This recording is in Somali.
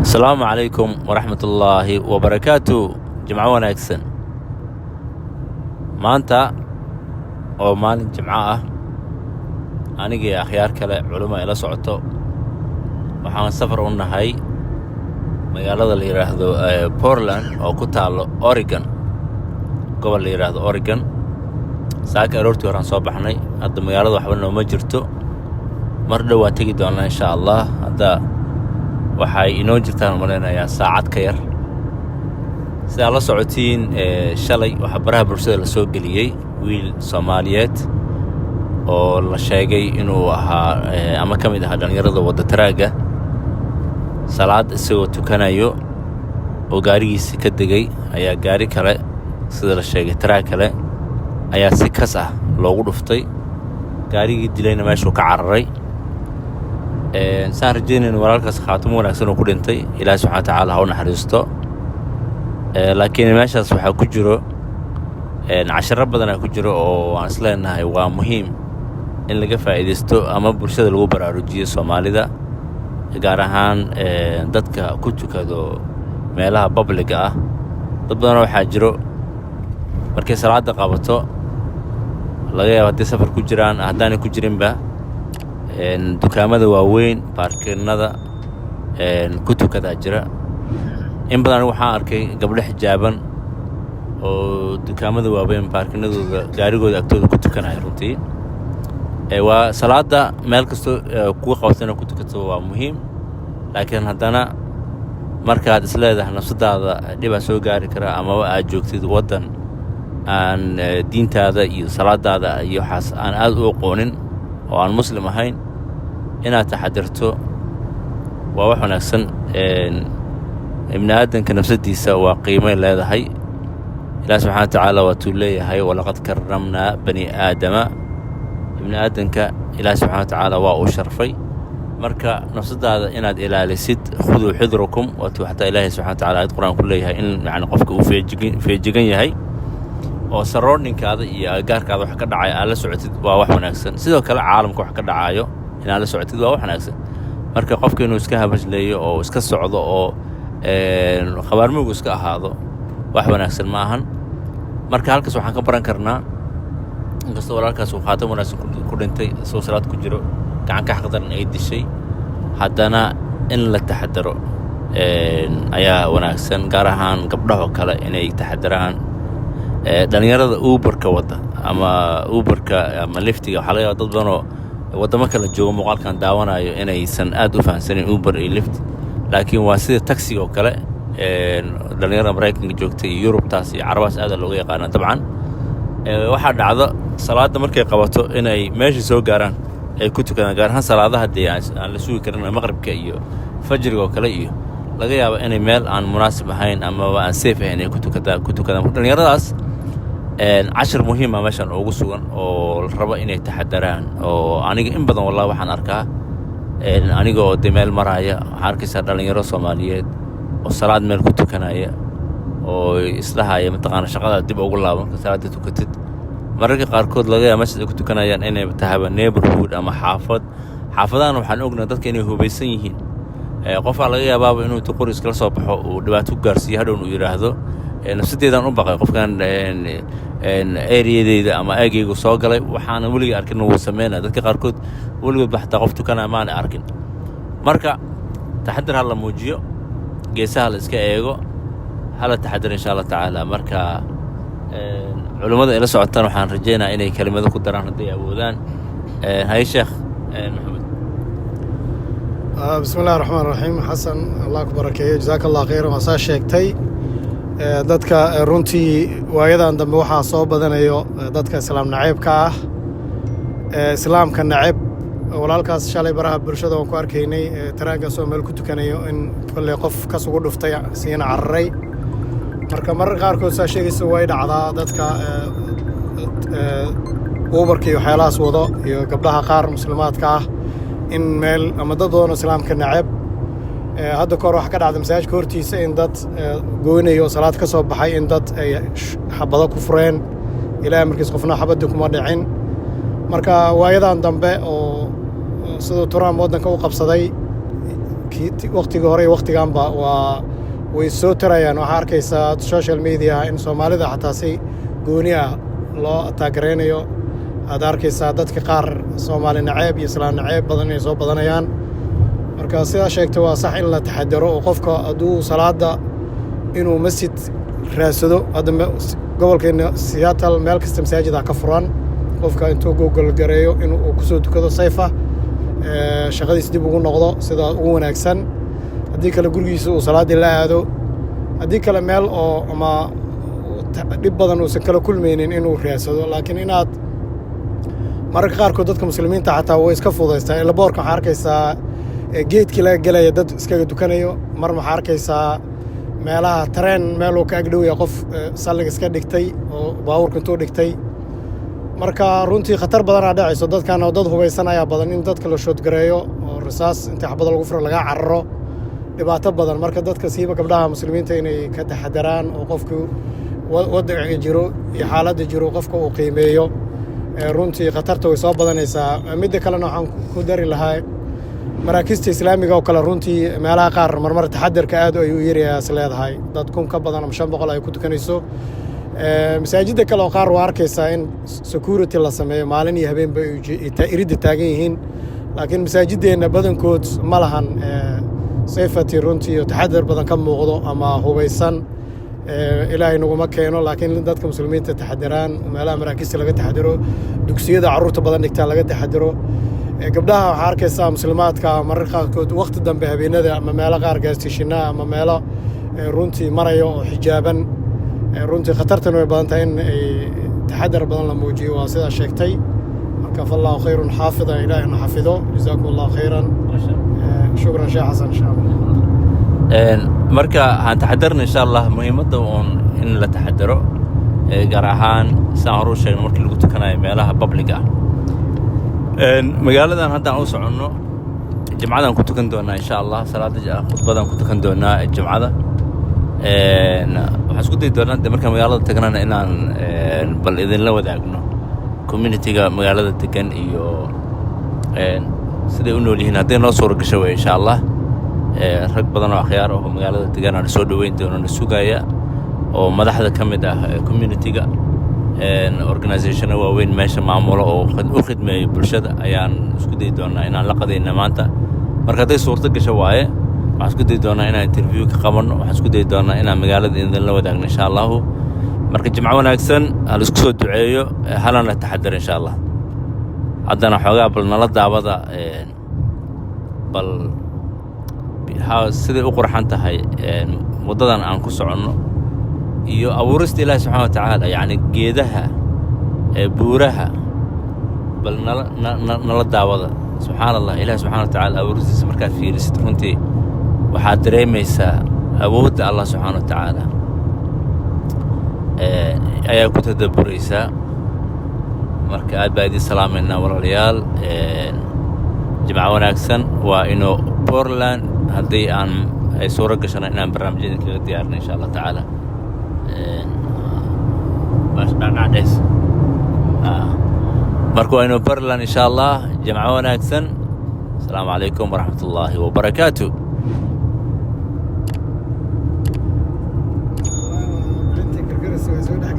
Asalaamu calaykum waraxmatullaahi wabarakaatu. Jimco wanaagsan. Maanta oo maalin jimco ah, anigii akhyaar kale, culimo ay la socoto, waxaan safar u nahay magaalada la yidhaahdo Portland oo ku taallo Oregon, gobol la yidhaahdo Oregon. Saaka aroortii horaan soo baxnay. Hadda magaalada waxba nooma jirto, mar dhow waan tegi doonnaa, insha Allah. Hadda waxay inoo jirtaan umalaynayaa saacad ka yar. Sidaa la socotiin, shalay waxaa baraha bulshada la soo geliyey wiil Soomaaliyeed oo la sheegay inuu ahaa ama ka mid ahaa dhallinyarada wadda taraagga. Salaad isagoo tukanayo oo gaarigiisi ka degay ayaa gaari kale, sida la sheegay taraag kale, ayaa si kas ah loogu dhuftay. Gaarigii dilayna meeshuu ka cararay. Saan rajaynayna, walaalkaas khaatimo wanaagsan uu ku dhintay. Ilaahi subxana wa tacaala ha u naxariisto. Laakiin meeshaas waxaa ku jiro casharo badanaa ku jiro oo aan isleenahay waa muhiim in laga faa'iidaysto ama bulshada lagu baraarujiyo, Soomaalida gaar ahaan, dadka ku tukado meelaha public-ga ah. Dad badanoo waxaa jiro markay salaadda qabato, laga yaabo hadday safar ku jiraan, haddaanay ku jirinba, dukaamada waaweyn parking-nada ku tukadaa jira. In badan anigu waxaan arkay gabdho xijaaban oo dukaamada waaweyn parking-nadooda gaarigooda agtooda ku tukanaya. Runtii waa salaadda meel kastoo kuga qabto inaad ku tukato waa muhiim, laakiin haddana markaad isleedahay nafsadaada dhibaa soo gaari kara amaba aad joogtid waddan aan diintaada iyo salaadaada iyo waxaas aan aad u aqoonin oo aan Muslim ahayn, inaad taxadirto waa wax wanaagsan. Ibni aadanka nafsadiisa waa qiimay leedahay. Ilaah subxana wa tacaala waatuu leeyahay: "ولقد كرمنا بني آدم". Ibni aadanka Ilaah subxana wa tacaala waa uu sharfay. Marka nafsadaada inaad ilaalisid, "خذوا حذركم", waatuu xataa Ilaahay subxana wa tacala ayad Qur-aan ku leeyahay, in yani qofka uu feejigan yahay oo surrounding-kaada iyo agagaarkaada wax ka dhacay aad la socotid waa wax wanaagsan. Sidoo kale caalamka wax ka dhacayo inaad la socotid waa wax wanaagsan. Marka qofka inuu iska habashleeyo oo iska socdo oo khabaarmugu iska ahaado wax wanaagsan ma ahan. Marka halkaas waxaan ka baran karnaa, inkastoo walaalkaas uu khaatam wanaagsan ku dhintay, isagoo salaad ku jiro gacan ka xaqdaran ay dishay, haddana in la taxadaro ayaa wanaagsan, gaar ahaan gabdhahoo kale inay taxadaraan. Dhallinyarada Uberka wadda ama Uberka ama Lyft-iga, waxaa laga yaaba dad badanoo waddamo kala joogo muuqaalkan daawanayo inaysan aad u fahamsanin Uber iyo Lyft, laakiin waa sida taxiga oo kale. Dhallinyarada Maraykanka joogta iyo Yurubtaas iyo Carabahaas aada looga yaqaana. Dabcan waxaa dhacdo salaadda markay qabato inay meesha soo gaaraan, ay ku tukadaan, gaar ahaan salaadaha dee aan la sugi karin, maqribka iyo fajriga oo kale, iyo laga yaabo inay meel aan munaasib ahayn amaba aan safe ahayn ay ku tukadaan. Marka dhallinyaradaas cashir muhiima meeshan ugu sugan oo la rabo inay taxadaraan. Oo aniga in badan, wallahi, waxaan arkaa aniga oo dee meel maraaya, waxaan arkaysaa dhallinyaro Soomaaliyeed oo salaad meel ku tukanaya oo isdhahaya, mataqaana, shaqada dib ugu laabo marka salaadda tukatid. Mararka qaarkood laga yaaba meeshaas ay ku tukanayaan inay tahaba neighborhood ama xaafad. Xaafadahan waxaan ognahay dadka inay hubaysan yihiin. Qofaa laga yaabaaba inuu intu qori iskala soo baxo uu dhibaato ku gaarsiiyo, hadhown uu yidhaahdo nafsadeedaan u baqay, qofkan area-deyda ama aageygu soo galay, waxaana weligay arkin wuu sameynaya. Dadka qaarkood weligoodba xataa qof tukanaya maana arkin. Marka taxadir ha la muujiyo, geesaha la iska eego, hala taxadir, insha Allah tacaala. Marka culimmada ay la socotaan waxaan rajeynaya inay kelimado ku daraan hadday awoodaan. Haye, Sheekh Maxamed. Bismi illahi raxmaan raxiim. Xasan, Allah ku barakeeyo, jazaaka Allah khayran. Waa saa sheegtay, dadka runtii waayadan dambe waxaa soo badanayo dadka islaam naceebka ah, islaamka naceb. Walaalkaas shalay baraha bulshada waan ku arkaynay taraaggaasoo meel ku tukanayo in kolley qof kas ugu dhuftay, siina cararay. Marka marar qaarkood, saa sheegaysa, way dhacdaa dadka Uberka iyo waxyaalahaas wado iyo gabdhaha qaar muslimaadka ah in meel ama dad badanoo islaamka naceb. Hadda kahor waxaa ka dhacday masaajidka hortiisa in dad goynayo oo salaad ka soo baxay in dad ay xabado ku fureen. Ilaahay markiis qofna xabadii kuma dhicin. Marka waayadan dambe oo siduu Trump waddanka u qabsaday Waqtigii hore iyo waqtiganba waa way soo tarayaan. Waxaa arkaysaa social media in Soomaalida xataa si gooni ah loo taageeraynayo. Aad arkaysaa dadka qaar Soomaali naceeb iyo Islaam naceeb badan inay soo badanayaan. Marka sidaa sheegtay waa sax in la taxadaro oo qofka hadduu salaada inuu masjid raadsado. Hadda gobolkeena Seattle meel kasta masaajid ah ka furan. Qofka intuu Google gareeyo in uu kusoo tukado, safe ah, shaqadiis dib ugu noqdo, sidaa ugu wanaagsan. Haddii kale gurigiisa uu salaaddii la aado, haddii kale meel oo ama dhib badan uusan kala kulmaynin inuu raadsado. Laakiin inaad mararka qaarkood dadka Muslimiinta xataa way iska fududaystaa. Airportka waxaa arkaysaa geedkii laga gelaya dad iskaga dukanayo. Mar waxaa arkaysaa meelaha tareen meel uu ka agdhowya qof salliga iska dhigtay oo baabuurka intuu dhigtay. Marka runtii khatar badanaa dhacayso. Dadkan oo dad hubaysan ayaa badan, in dadka la shoot gareeyo oo rasaas inta xabada lagu furo lagaa cararo, dhibaato badan. Marka dadka, siiba gabdhaha Muslimiinta, inay ka taxadaraan oo qofku wadciga jiro iyo xaaladda jiro qofka uu qiimeeyo. Runtii khatarta way soo badanaysaa. Midda kalena waxaan ku dari lahaa maraakiista Islaamiga oo kale. Runtii meelaha qaar marmar taxadarka aad ayuu u yaryahay is leedahay, dad 1000 ka badan ama 500 ay ku tukanayso. Masaajidda kale oo qaar waa arkaysaa in security la sameeyo, maalin iyo habeenba ay iridda taagan yihiin, laakiin masaajiddeenna badankood ma lahan safety runtii oo taxadar badan ka muuqdo ama hubaysan. Ilaahay naguma keeno, laakiin dadka Muslimiinta taxadaraan, meelaha maraakiista laga taxadaro, dugsiyada carruurta badan dhigtaa laga taxadaro. Gabdhaha waxaa arkaysaa Muslimaadka mararka qaarkood waqti dambe habeenada ama meelo qaar, gas stationaha ama meelo runtii maraya oo xijaaban. Runtii khatartan way badan tahay, in ay taxadar badan la muujiyo waa sidaa sheegtay. Marka فالله خير حافظا, Ilaahay na xafido. جزاكم الله خيرا, shukran Sheekh Xasan, insha Allah. Marka waxaan taxadarna, insha Allah, muhiimadda uun in la taxadaro, gaar ahaan sidaan hore u sheegno markii lagu tukanayo meelaha public ah. Magaaladan haddaan u soconno Jimcadaan ku tukan doonaa, insha Allah. Salaada khudbadaan ku tukan doonaa Jimcada. Waxaan isku dayi doonaa de markaan magaalada tagnana inaan bal idinla wadaagno communityga magaalada degan iyo siday u nool yihiin, hadday noo suura gasho wey, insha Allah. Rag badan oo akhyaar ah oo magaalada degan aan soo dhoweyn doono, na sugaya, oo madaxda ka mid ah communityga, organizationo waaweyn meesha maamulo oo u khidmeeyo bulshada ayaan isku dayi doonaa inaan la qadayna maanta. Marka hadday suurto gasho waaye, waxaan isku dayi doonaa inaan interview ka qabanno, waxaan isku dayi doonaa inaan magaalada idinla wadaagno, insha Allahu. Marka Jimco wanaagsan, ha la isku soo duceeyo, halana taxadar, insha Allah. Haddana xoogaa bal nala daawada bal siday u qurxan tahay waddadan aan ku soconno iyo abuurista Ilaahi subxana wa tacaala, yacni geedaha, buuraha, bal nala nala daawada. Subxaana Allah, Ilahi subxana wa tacaala abuuristiisa markaad fiirisid, runtii waxaad dareemaysaa awoodda Allah subxaana wa tacaala ayaa ku tadabburaysaa. Marka aad baa idiin salaamaynaa, walaalayaal. Jimco wanaagsan. Waa inuu Portland haddii aan ay suuro gashana inaan barnaamijyada kaga diyaarino, insha Allah tacaala. Dhacdhacdhees. Marka waa inuu Portland, insha Allah. Jimco wanaagsan. Asalaamu calaykum waraxmat ullaahi wabarakaatu. Inta gargaraysa way soo dhex